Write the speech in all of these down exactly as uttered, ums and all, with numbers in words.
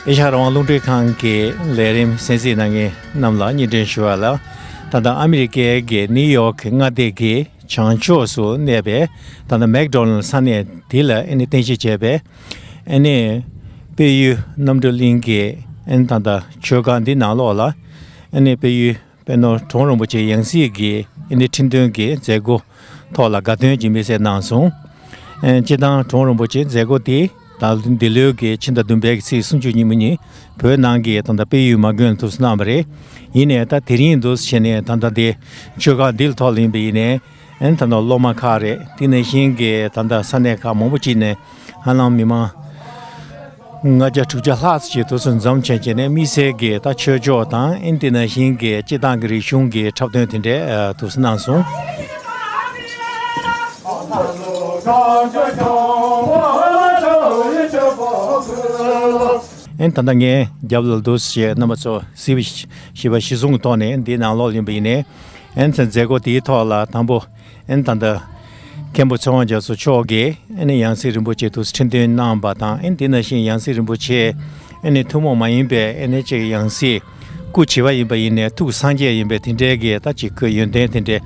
ཨེ་ཤ་ཡ་རང་དབང་རླུང་འཕྲིན་ཁང་གི་ལས་རིམ་གསན་གཟིགས་གནང་མཁན་རྣམས་ལ་སྙན་སྒྲོན་ཞུ་བ་ལ། ད་ལྟ་ཨ་མི་རི་ཀའི་གི་ནིའུ་ཡོག་གི་མངའ་སྡེ་གི་བྱང་ཕྱོགས་སུ་གནས་པའི་ད་ལྟ་མེག་ཌོ་ནལ་ས་གནས་འདི་ལ་ཨ་ནི་རྟེན་གཞི་བྱས་པའི་ཨ་ནི་དཔལ་ཡུལ་རྣམ་གྲོལ་གླིང་གི་ཨ་ནི་ད་ལྟ་ཆོས་སྒར་འདི་ནང་ལོགས་ལ་ཨ་ནི་དཔལ་ཡུལ་པད་ནོར་གྲོང་རིན་པོ་ཆེ་ཡང་སྲིད་ཀྱི་ཨ་ནི་ཁྲི་འདོན་གྱི་མཛད་སྒོ་ཐོག་ལ་དགའ་སྟོན་གྱི་དམིགས་བསལ་གནང་སོང་། ཨེ་སྤྱིར་བཏང་གྲོང་རིན་པོ་ཆེའི་མཛད་སྒོ་དེ་ད་འདི་ལོའི་གི་ཕྱི་ཟླ་བདུན་པའི་གི་ཚེས་སུམ་ཅུ་ཉིན་མོ་ཉིན་བོད་ནང་གི་ད་ལྟ་དཔལ་ཡུལ་མ་དགོན་ལ་ཐུགས་གནང་བ་རེད། ཡིན་ནའི་ད་དེ་རིང་འདུག་སེ་བྱས་ནས་ད་ལྟ་འདི་ཆོས་སྒར་འདི་ལ་ཐོག་ལ་ཡིན་པ་ཡིན་ནའི་ཨེ་ད་ལྟ་སློབ་མ་ཁག་རེད། དེ་ནང་བཞིན་གི་ད་ལྟ་ས་གནས་ཁག་མང་པོ་ཅིག་ནས་ཧ་ལམ་མི་མང་ལྔ་བརྒྱ་དྲུག་བརྒྱ་ལྷག་ཙམ་ཞིག་དུས་ཚོད་འཛོམས་བྱས་བྱས་ནས་དམིགས་བསལ་གྱི་ད་ཆོས་ཕྱོགས་དང་ཨེ་དེ་ནང་བཞིན་གྱི་སྤྱི་བཏང་གི་རིག་གཞུང་གི་འཁྲབ་སྟོན་དེ་འདྲའི་དུས་གནང་སོང་། ཨེ་ད་ལྟ་ངའི་རྒྱབ་ལ་འདུག་སེ་རྣམ་པ་ཚོ་གཟིགས་པ་ཞིབ་པ་གཞིར་བཟུང་གི་ཐོག་ནས་འདིའི་ནང་ལོགས་ཡིན་པ་ཡིན་ནའི་ཨེ་མཛད་སྒོ་དེའི་ཐོག་ལ་དང་པོ་ཨེ་ད་ལྟ་མཁན་པོ་ཚེ་དབང་རྒྱ་མཚོ་མཆོག་གིས་ཨེ་ནི་ཡང་སྲིད་རིན་པོ་ཆེ་དུ་ཁྲི་འདོན་གནང་བ་དང་ཨེ་འདི་ནང་བཞིན་ཡང་སྲིད་རིན་པོ་ཆེ་ཨེ་ནི་ཐུན་མོང་མ་ཡིན་པའི་ཨེ་ནི་ཅིག་ཡང་སྲིད་སྐུ་བྱེ་བ་ཡིན་པ་ཡིན་ནའི་ཐུགས་སངས་རྒྱས་ཡིན་པའི་དེ་འདྲའི་གི་ད་ཅིག་ཁོའི་ཡོན་ཏན་དེ་འདྲའི་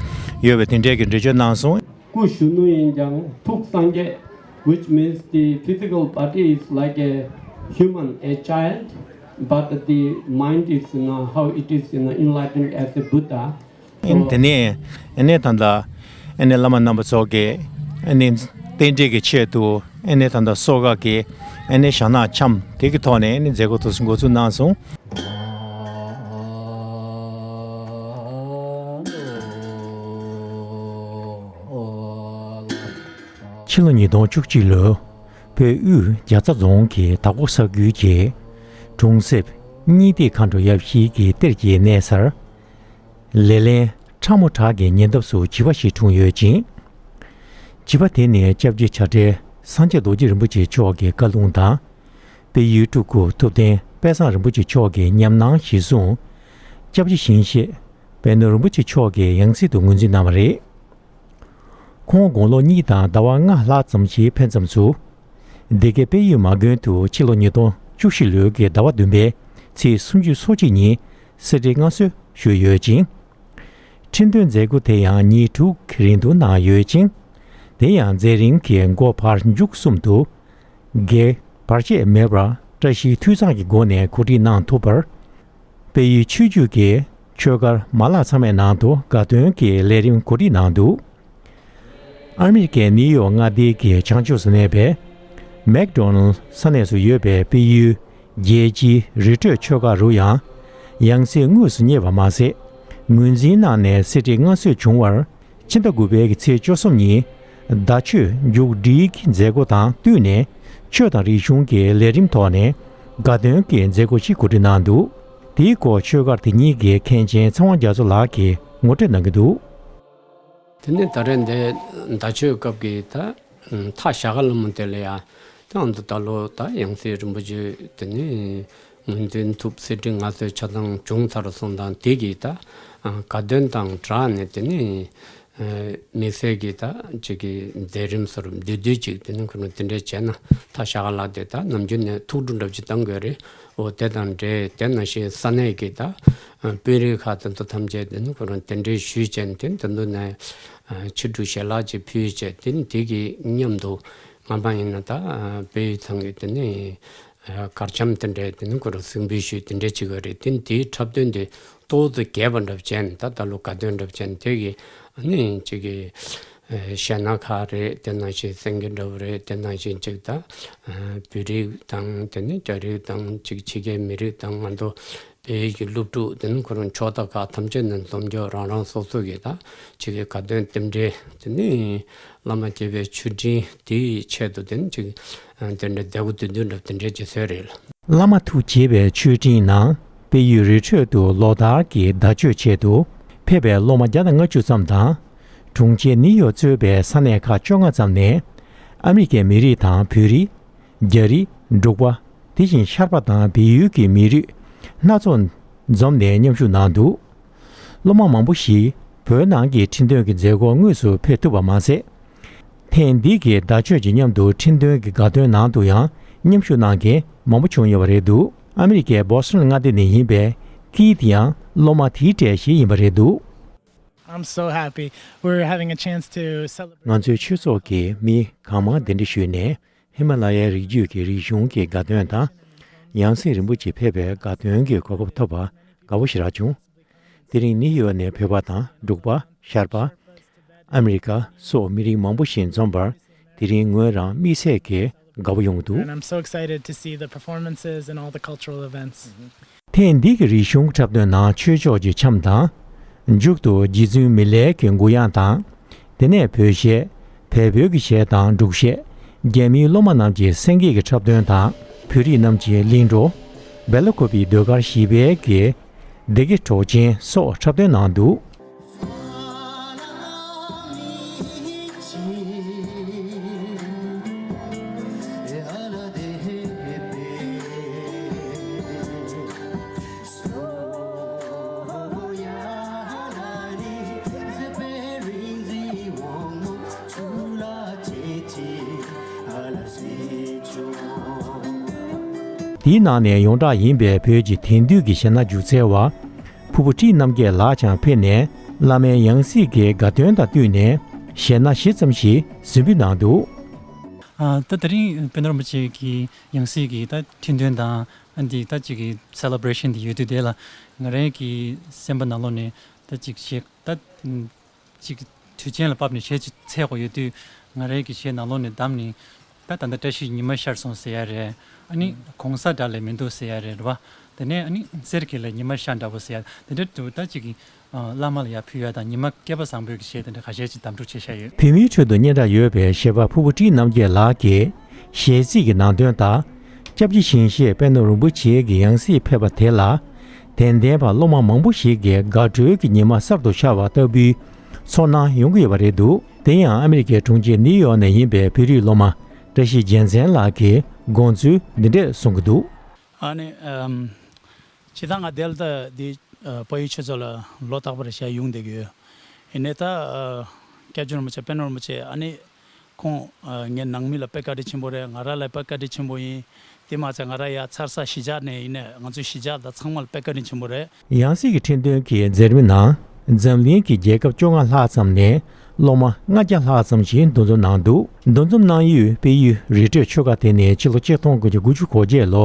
ཡོད་པའི་དེ་འདྲའི་གི་འགྲེལ་བརྗོད་གནང་སོང་། སྐུ་གཞོན་ནུ་ཡིན་ཀྱང་ཐུགས་སངས་རྒྱས། Which means the physical body is like a human, a child, but the mind is, you know, how it is, you know, enlightened as a Buddha. ཨེ་ནི་དེ་ནས་ཨེ་ནི་ད་ལྟ་ཨེ་ནི་བླ་མ་རྣམ་པ་ཚོ་གིས་ཨེ་ནི་རྟེན་འབྲེལ་གྱི་ཆེད་དུ་ཨེ་ནི་ད་ལྟ་གསོལ་ཁ་གི་ཨེ་ནི་ཞྭ་ནག་འཆམ་དེ་གི་ཐོག་ནས་ཨེ་ནི་མཛད་སྒོ་དུ་འགོ་འཛུགས་གནང་སོང་། ཕྱི་ལོ་ཉིས་སྟོང་བཅུ་གཅིག་ལོར་བོད་དབུས་རྒྱ་ཚ་རྫོང་གི་དྭགས་པོ་ས་ཁུལ་གྱི་གྲོང་གསེབ་གཉིས་ཏིག་མཁའ་འགྲོ་ཡབ་གཞིས་ཀྱི་གཏེར་གྱི་གནས་སར། ལེ་ལན་ཁྲ་མོ་བྲག་གི་ཉེ་འདབས་སུ་བྱིས་པ་ཞིག་འཁྲུངས་ཡོད་ཅིང་། བྱིས་པ་དེ་ནི་སྐྱབས་རྗེ་བྱ་བྲལ་སངས་རྒྱས་རྡོ་རྗེ་རིན་པོ་ཆེ་མཆོག་གི་བཀའ་ལུང་དང་། དཔལ་ཡུལ་སྤྲུལ་སྐུ་ཐུབ་བསྟན་དཔལ་བཟང་རིན་པོ་ཆེ་མཆོག་གི་ཉམས་སྣང་གཞིར་བཟུང་། སྐྱབས་རྗེ་ཞིང་གཤེགས་དཔལ་ནོར་རིན་པོ་ཆེ་མཆོག་གི་ཡང་སྲིད་དུ་ངོས་འཛིན་གནང་བ་རེད། ཁོང་དགུང་ལོ་གཉིས་དང་ཟླ་བ་ལྔ་ལྷག་ཙམ་ཞིག་ཕེབས་མཚམས་སུ། སྡེ་དགེ་དཔལ་ཡུལ་མ་དགོན་དུ་ཕྱི་ལོ་ཉིས་སྟོང་བཅུ་བཞི་ལོའི་གི་ཟླ་བ་བདུན་པའི་ཚེས་སུམ་ཅུ་སོ་གཅིག་ཉིན་གསེར་ཁྲིར་མངའ་གསོལ་ཞུས་ཡོད་ཅིང་། ཁྲི་འདོན་མཛད་སྒོ་དེ་ཡང་ཉིན་དྲུག་གི་རིང་དུ་གནང་ཡོད་ཅིང་། དེ་ཡང་མཛད་རིམ་གྱི་མགོ་བར་མཇུག་གསུམ་དུ། བགེགས་བར་ཆད་མེད་པར་བཀྲ་ཤིས་འཐུས་ཚང་གི་སྒོ་ནས་གོ་སྒྲིག་གནང་ཐུབ་པར། དཔལ་ཡུལ་ཆོས་བརྒྱུད་ཀྱི་ཆོས་སྒར་མ་ལག་ཚང་མའི་ནང་དུ་དགའ་སྟོན་གྱི་ལས་རིམ་གོ་སྒྲིག་གནང་འདུག་ཨ་མི་རི་ཀའི་ནིའུ་ཡོག་མངའ་སྡེའི་གི་བྱང་ཕྱོགས་སུ་གནས་པའི་མེག་ཌོ་ནལ་ས་གནས་སུ་ཡོད་པའི་དཔལ་ཡུལ་རྒྱལ་སྤྱིའི་རི་ཁྲོད་ཆོས་སྒར་རུ་ཡང་ཡང་སྲིད་དངོས་སུ་རྙེད་པ་མ་ཟད། ངོས་འཛིན་གནང་ནས་གསེར་ཁྲིར་མངའ་གསོལ་བྱུང་བར། ཕྱི་ཟླ་དགུ་པའི་གི་ཚེས་བཅུ་གསུམ་ཉིན་ཟླ་མཆོད་མཇུག་སྒྲིལ་གྱི་མཛད་སྒོ་དང་བསྟུན་ནས་ཆོས་དང་རིག་གཞུང་གི་ལས་རིམ་ཐོག་ནས་དགའ་སྟོན་གྱི་མཛད་སྒོ་ཞིག་གོ་སྒྲིག་གནང་འདུག་དེའི་སྐོར་ཆོས་སྒར་དེ་ཉིད་ཀྱི་མཁན་ཆེན་ཚེ་དབང་རྒྱ་མཚོ་ལགས་ཀྱིས་ངོ་སྤྲོད་གནང་གི་འདུག་དེ་ནས་ད་རེས་འདི་ཟླ་མཆོད་སྐབས་ཀྱི་ད་མཐའ་བཞག་ལ་མོ་དེ་ལ་ཡ་ད་ཨ་མདོ་ད་ལོ་ད་ཡང་སྲིད་རིན་པོ་ཆེ་དེ་ནས་ངོས་འཛིན་ཐུབ་གསེར་ཁྲིར་མངའ་གསོལ་ཆ་ཚང་བྱུང་ཚར་སོང་དང་དེ་གི་ད་དགའ་སྟོན་དང་སྦྲགས་ནས་དེ་ནས། དམིགས་བསལ་གྱི་ད་ཅིག་གི་མཛད་རིམ་སོར་བསྡུས་བསྡུས་ཅིག་དེ་ནི་ཁོ་རང་དེ་འདྲས་བྱས་ན་ད་ཞྭ་སྒར་ལ་དེ་ད་ནམ་རྒྱུན་ནས་ཐུགས་སྤྲོ་འདྲ་ཅིག་བཏང་དགོས་རེད། འོ་དེ་དང་འབྲེལ་དེ་ནང་བཞིན་ས་གནས་ཀྱི་ད་དཔོན་རིགས་ཁག་དེ་ཚོ་ཐམས་ཅད་དེ་ནི་ཁོ་རང་དེ་འདྲས་ཞུས་བྱས་ནས་དེ་ནི་དེ་ཚོ་ནས་ཕྱི་དྲོ་ཞལ་ལག་ཅིག་ཕུལ་བྱས་དེ་ནི་དེ་གི་མཉམ་དུ་ང་མ་ཡིན་ན་ད་དཔལ་ཡུལ་ཚང་གི་དེ་ནི། གར་འཆམ་དེ་འདྲའི་དེ་ནི་ཁོ་རང་གཟིགས་འབུལ་ཞུས་དེ་འདྲའི་བྱེད་དགོས་རེད། དེ་ནི་དེའི་འཁྲབ་སྟོན་དེ་ཏོག་ཙམ་རྒྱས་པ་འདྲ་བྱས་ནས་ད་ད་ལོ་དགའ་སྟོན་འདྲ་བྱས་ནས་དེ་གི་ཨ་ནི་ཅིག་གི་གཞས་སྣ་ཁག་རེད། དེ་ནང་བཞིན་སེང་གེ་འདྲ་བོ་རེད། དེ་ནང་བཞིན་ཅིག་ད་བོད་རིགས་དང་དེ་ནི་རྒྱ་རིགས་དང་ཅིག་ཕྱི་རྒྱལ་མི་རིགས་དང་ང་ཚོ་བོད་ཀྱི་སློབ་ཕྲུག་དེ་ནི་ཁོ་རང་ཕྱོགས་མཐའ་ཁག་ཐམས་ཅད་ནས་འཛོམས་ཀྱང་རང་རང་སོ་སོ་གི་ད་ཅིག་གི་དགའ་སྟོན་རྟེན་འབྲེལ་དེ་ནི། བླ་མ་དགྱེས་པའི་མཆོད་སྤྲིན་དེའི་ཆེད་དུ་དེ་ནི་ཅིག་དེ་འདྲ་མཛད་སྒོ་དེ་འདུག་འདྲ་དེ་འདྲའི་ཅིག་བཟོས་རེད། བླ་མ་ཐུགས་དགྱེས་པའི་མཆོད་སྤྲིན་ནང་དཔལ་ཡུལ་རི་ཁྲོད་དུ་ལོ་ལྟར་གྱི་ཟླ་མཆོད་ཆེད་དུ་ཕེབས་པའི་སློབ་མ་བརྒྱ་དང་ལྔ་བཅུ་ཙམ་དང་། གྲོང་ཁྱེར་ནིའུ་ཡོག་གཙོས་པའི་ས་གནས་ཁག་བཅོ་ལྔ་ཙམ་ནས་ཨ་མི་རི་ཀའི་མི་རིགས་དང་བོད་རིགས། རྒྱ་རིགས། འབྲུག་པ། དེ་བཞིན་ཤར་པ་དང་བལ་ཡུལ་གྱི་མི་རིགས་སྣ་ཚོགས་འཛོམས་ནས་མཉམ་ཞུགས་གནང་འདུག་སློབ་མ་མང་པོ་ཞིག་བོད་ནང་གི་ཁྲི་འདོན་གྱི་མཛད་སྒོར་དངོས་སུ་ཕེབས་ཐུབ་པ་མ་ཟད། ཐེངས་འདི་གའི་ཟླ་མཆོད་ཀྱི་མཉམ་དུ་ཁྲི་འདོན་གྱི་དགའ་སྟོན་ནང་དུ་ཡང་མཉམ་ཞུགས་གནང་མཁན་མང་པོ་བྱུང་ཡོད་པ་རེད་འདུག་ཨ་མི་རི་ཀའི་བོ་སི་ཊོན་མངའ་སྡེ་ནས་ཡིན་པའི་ཀིད་ཡང་སློབ་མ་དེའི་གྲས་ཤིག་ཡིན་པ་རེད་འདུག I'm so happy. We're having a chance to celebrate. ང་ཚོའི་ཆོས་ཚོགས་ཀྱིས་མི་གང་མང་གདན་འདྲེན་ཞུས་ནས། ཧི་མ་ལ་ཡའི་རི་རྒྱུད་ཀྱི་རིག་གཞུང་གི་དགའ་སྟོན་དང་། ཡང་སྲིད་རིན་པོ་ཆེ་ཕེབས་པའི་དགའ་སྟོན་གྱི་གོ་སྐབས་ཐོབ་པར་དགའ་པོ་ཞེ་དྲག་བྱུང་། དེ་རིང་ནིའུ་ཡོག་ནས་བོད་པ་དང་འབྲུག་པ། ཤར་པ། ཨ་མི་རི་ཀ་སོགས་མི་རིགས་མང་པོ་ཞིག་འཛོམས་པར་དེ་རིང་ངོས་རང་དམིགས་བསལ་གྱིས་དགའ་པོ་ཡོང་གི་འདུག And I'm so excited to see the performances and all the cultural events. ཐེངས་འདི་གི་རིག་གཞུང་འཁྲབ་སྟོན་ནང་ཆོས་ཕྱོགས་ཀྱི་འཆམ་དང་། མཇུག་ཏུ་རྗེ་བཙུན་མི་ལའི་གི་མགུར་དབྱངས་དང་། དེ་ནས་བོད་གཞས། བལ་བོད་ཀྱི་གཞས་དང་འབྲུག་གཞས། རྒྱ་མིའི་སློབ་མ་རྣམས་ཀྱི་སེང་གེ་གི་འཁྲབ་སྟོན་དང་། བོད་རིགས་རྣམས་ཀྱི་གླིང་བྲོ། སྦེལ་ཀོབ་པའི་ཟློས་གར་ཞིག་པའི་གི་བདེ་སྐྱིད་གྲོགས་ཆེན་སོགས་འཁྲབ་སྟོན་གནང་འདུག་དེའི་ནང་ནས་ཡོངས་གྲགས་ཡིན་པའི་བོད་ཀྱི་དེང་དུས་ཀྱི་གཞས་སྣ་སྒྱུ་རྩལ་བ། ཕུར་བུ་བཀྲིས་རྣམ་རྒྱལ་ལགས་ཀྱང་ཕེབས་ནས་བླ་མའི་ཡང་སྲིད་ཀྱི་དགའ་སྟོན་དང་བསྟུན་ནས་གཞས་སྣ་ཞེ་ཙམ་ཞིག་གཟིགས་འབུལ་གནང་འདུག་ཨ། ད་དེ་རིང་དཔལ་ནོར་རིན་པོ་ཆེ་གི་ཡང་སྲིད་ཀྱི་ད་ཁྲི་འདོན་དང་ཨ་འདི་ད་ཅིག་གི་སེ་ལེ་བྷ་རེ་ཤན་འདི་ཡོད་དུས། དེ་ལ་ང་རང་གི་སེམས་པ་ནང་ལོགས་ནས་ད་ཅིག་གཞས་ད་ཅིག་དུས་ཆེན་ལ་བབས་ནས་གཞས་ཅིག་འཚལ་དགོས་ཡོད་དུས། ང་རང་གི་གཞས་ནང་ལོགས་ནས་བདམས་ནས། ད་ད་ལྟ་བཀྲ་ཤིས་ཉི་མ་ཤར་སོང་ཟེར་ཡ་རེད། ཨ་ནི་གོང་ས་འདྲ་ལས་མི་འདུག་ཟེར་ཡ་རེད། རེད་པ། དེ་ནས་ཨ་ནི་གསེར་གྱི་ལས་ཉི་མ་ཤར་འདྲ་པོ་ཟེར་ཡ་དེ་འདྲ་འདུག་ད་ཅིག་གི་ཨ། བླ་མ་ལ་ཡར་ཕུལ་ཡ་དང་ཉི་མ་སྐལ་པ་བཟང་པོའི་གི་གཞས་དེ་འདྲ་ཁ་ཤས་ཅིག་བདམས་སྒྲུག་བྱས་བཞག་ཡོད། བོད་མིའི་ཁྲོད་དུ་སྙན་གྲགས་ཡོད་པའི་གཞས་པ་ཕུར་བུ་བཀྲིས་རྣམ་རྒྱལ་ལགས་ཀྱིས་གཞས་ཚིག་གི་ནང་དོན་དང་། སྐྱབས་རྗེ་ཞིང་གཤེགས་དཔལ་ནོར་རིན་པོ་ཆེ་གི་ཡང་སྲིད་ཕེབས་པ་དེ་ལ། དད་ལྡན་པ་སློབ་མ་མང་པོ་ཞིག་གིས་དགའ་སྤྲོའི་གི་ཉི་མ་གསར་དུ་ཤར་བ་ལྟ་བུའི་ཚོར་སྣང་ཡོང་གི་ཡོད་པ་རེད་འདུག་དེ་ཡང་ཨ་མི་རི་ཀའི་གྲོང་ཁྱེར་ནིའུ་ཡོག་ནས་ཡིན་པའི་བོད་རིགས་སློབ་མ་བཀྲ་ཤིས་རྒྱལ་མཚན་ལགས་ཀྱིས་དགོངས་ཚུལ་འདི་འདྲས་གསུང་གི་འདུག་ཨ་ནི། ཨམ། སྤྱིར་བཏང་ང་དེ་ལ་ད་འདི་ཨ། བལ་ཡུལ་ཆོས་ཚོགས་ལ་ལོ་རྟག་པར་ཞལ་ཡོང་བསྡད་ཀྱི་ཡོད། ཡིན་ནའི་ད་ཨ། སྐྱབས་རྗེ་རིན་པོ་ཆེ་དཔལ་ནོར་རིན་པོ་ཆེ་ཨ་ནི་ཁོང་ཨ། ངའི་ནང་མི་ལ་དཔེ་བཀའ་དྲིན་ཆེན་པོ་རེད། ང་རང་ལ་དཔེ་བཀའ་དྲིན་ཆེན་པོ་ཡིན། དེ་མ་ཚད་ང་རང་ཡར་འཚར་ས་གཞིས་ཆགས་ནས་ཡིན་ནའི་ང་ཚོའི་གཞིས་ཆགས་དང་ཚང་མ་ལ་དཔེ་བཀའ་དྲིན་ཆེན་པོ་རེད། ཡང་སྲིད་ཀྱི་ཁྲི་འདོན་གྱི་མཛད་རིམ་ནང་འཛམ་གླིང་གི་རྒྱལ་ཁབ་བཅོ་ལྔ་ལྷག་ཙམ་ནས་སློབ་མ་ལྔ་བརྒྱ་ལྷག་ཙམ་ཞིག་འདུ་འཛོམས་གནང་འདུག་འདུ་འཛོམས་གནང་ཡུལ་དཔལ་ཡུལ་རི་ཁྲོད་ཆོས་སྒར་དེ་ནི་ཕྱི་ལོ་ཆིག་སྟོང་དགུ་བརྒྱ་དགུ་བཅུ་གོ་བརྒྱད་ལོ།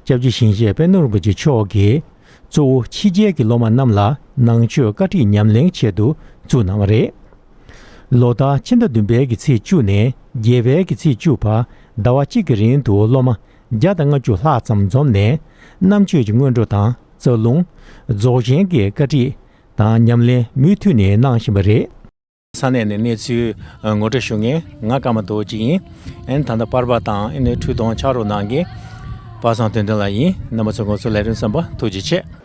སྐྱབས་རྗེ་ཞིང་གཤེགས་དཔལ་ནོར་རིན་པོ་ཆེ་མཆོག་གིས་གཙོ་བོ་ཕྱི་རྒྱལ་གྱི་སློབ་མ་རྣམས་ལ་ནང་ཆོས་བཀའ་ཁྲིད་ཉམས་ལེན་ཆེད་དུ་བཙུགས་གནང་བ་རེད། ལོ་ལྟར་ཕྱི་ཟླ་བདུན་པའི་གི་ཚེས་བཅུ་ནས་བརྒྱད་པའི་གི་ཚེས་བཅུ་བར་ཟླ་བ་གཅིག་གི་རིང་དུ་སློབ་མ་བརྒྱ་དང་ལྔ་བཅུ་ལྷག་ཙམ་འཛོམས་ནས་རྣམ་དཔྱོད་ཀྱི་སྔོན་འགྲོ་དང་རྩ་རླུང་། རྫོགས་ཆེན་གྱི་བཀའ་ཁྲིད་དང་ཉམས་ལེན་མུ་མཐུད་ནས་གནང་བཞིན་པ་རེད། ས་གནས་ནས་གནས་ཚུལ་ངོ་སྤྲོད་ཞུ་མཁན་ང་ཀརྨ་རྡོ་རྗེ་ཡིན། ཨ་ནི་ད་ལྟ་པར་པ་དང་ཨ་ནི་འཕྲུལ་གཏོང་ཕྱག་རོགས་གནང་མཁན་པ་སངས་དོན་ལྡན་ལགས་ཡིན། རྣམ་པ་ཚོ་ང་ཚོའི་ལས་རིམ་གསན་པར་ཐུགས་རྗེ་ཆེ།